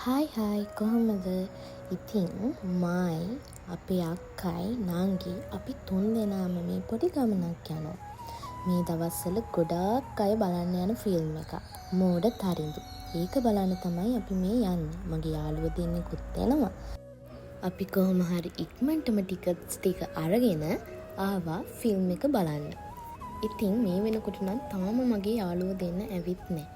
Hi hi, කොහොමද? ඉතින් මයි අපේ අක්කයි නංගි අපි තුන් දෙනාම මේ පොඩි ගමනක් යනවා. මේ දවස්වල ගොඩාක් අය බලන්න යන ෆිල්ම් එකක්. මෝඩ තරිඳු. ඒක බලන්න තමයි අපි මේ යන්නේ. මගේ යාළුවෝ දෙන්නෙකුත් එනවා. අපි කොහොම හරි ඉක්මනටම ටිකට්ස් ටික අරගෙන ආවා ෆිල්ම් එක බලන්න. ඉතින් මේ වෙනකොට නම් තාම මගේ යාළුවෝ දෙන්න ඇවිත් නෑ.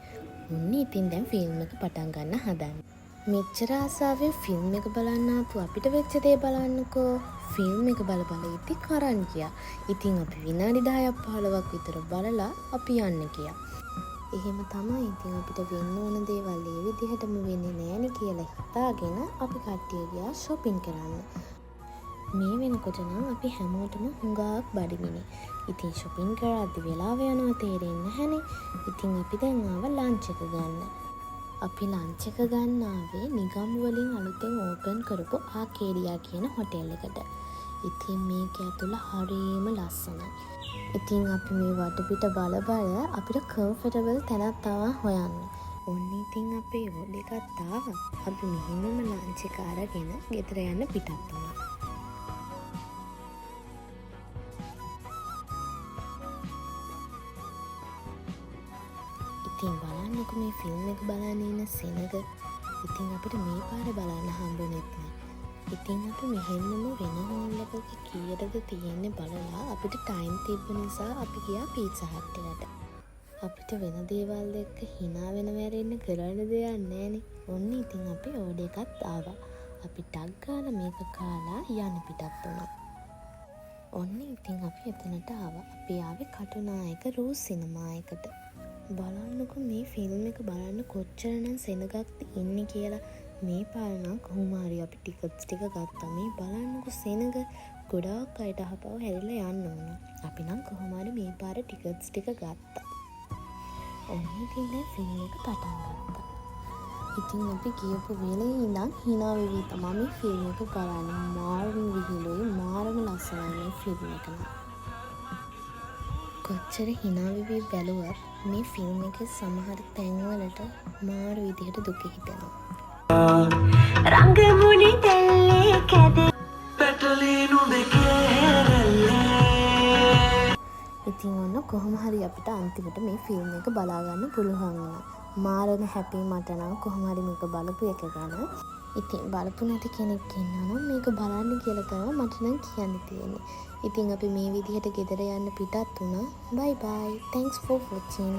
ඔන්න ඉතින් දැන් ෆිල්ම් එක පටන් ගන්න හදන්නේ. මෙච්චර ආසාවෙන් ෆිල්ම් එක බලන්න ආපු අපිට වෙච්ච දේ බලන්නකෝ. ෆිල්ම් එක බල බල ඉති කරන් ගියා. ඉතින් අපි විනාඩි 10ක් 15ක් විතර බලලා අපි යන්න ගියා. එහෙම තමයි ඉතින් අපිට වෙන්න ඕන දේවල් ඒ විදිහටම වෙන්නේ නෑනේ කියලා හිතාගෙන අපි කට්ටිය ගියා ෂොපින් කරන්න. මේ වෙනකොට නම් අපි හැමෝටම හුඟක් බඩගිනි. ඉතින් ෂොපින් කරද්දි වෙලාව යනවා තේරෙන්නේ නැහැනේ. ඉතින් අපි දැන් ආවා ලන්ච් එක ගන්න. අපි ලන්ච් එක ගන්න ආවේ නිගම්බු වලින් අලුතෙන් ඕපන් කරපු ආකේඩියා කියන හොටෙල් එකට. ඉතින් මේක ඇතුළ හරිම ලස්සනයි. ඉතින් අපි මේ වටපිට බල බල අපිට කම්ෆර්ටබල් තැනක් තමා හොයන්නේ. ඔන්න ඉතින් අපේ ඕඩර් එකත් ආවා. අපි මෙහෙමම ලන්ච් එක අරගෙන ගෙදර යන්න පිටත් වුණා. ඉතින් බලන්නකො මේ ෆිල්ම් එක බලන්න ඉන්න සෙනග. ඉතින් අපිට මේ පාර බලන්න හම්බුනේත් නෑ. ඉතින් අපි මෙහෙම්මම වෙන හෝල් එකක කීයටද තියෙන්නේ බලලා අපිට ටයිම් තිබ්බ නිසා අපි ගියා පීට්සා හට් එකට. අපිට වෙන දේවල් එක්ක හිනා වෙන මැරෙන්න කරන්න දෙයක් නෑනේ. ඔන්න ඉතින් අපේ ඕඩර් එකත් ආවා. අපි ටක් ගාලා මේක කාලා යන්න පිටත් වුණා. ඔන්න ඉතින් අපි එතනට ආවා. අපි ආවේ කටුනායක රෝස් සිනමා එකට. බලන්නකො මේ ෆිල්ම් එක බලන්න කොච්චරනම් සෙනගක්ද ඉන්නේ කියලා. මේ පාර නම් කොහොම හරි අපි ටිකට්ස් ටික ගත්තා. මේ බලන්නකො සෙනග ගොඩාක් අයට අහපව හැරිලා යන්න ඕන. අපි නම් කොහොම හරි මේ පාර ටිකට්ස් ටික ගත්තා. ඔන්න ඉතින් දැන් ෆිල්ම් එක පටන් ගත්තා. ඉතින් අපි ගියපු වෙලේ ඉඳන් හිනා වෙවි තමා මේ ෆිල්ම් එක බලන්නේ. මාරම විහිළුයි, මාරම ලස්සනයි මේ ෆිල්ම් එක නම්. කොච්චර හිනා වෙවි බැලුවත් මේ ෆිල්ම් එකේ සමහර තැන්වලට මාර විදිහට දුක හිතෙනවා. රංගමුණි තැල්ලේ කැදේ පැටලී නුඹේ රැල්ලේ. ඉතින් ඔන්න කොහොම හරි අපිට අන්තිමට මේ ෆිල්ම් එක බලා ගන්න පුළුවන් වුණා. මාරම හැපි මට නම් කොහොම හරි මේක බලපු එක ගැන. ඉතින් බලපු නැති කෙනෙක් ඉන්නවා නම් මේක බලන්න කියලා තමයි මට නම් කියන්න තියෙන්නේ. ඉතින් අපි මේ විදිහට ගෙදර යන්න පිටත් වුණා. බයි බයි. Thanks for watching.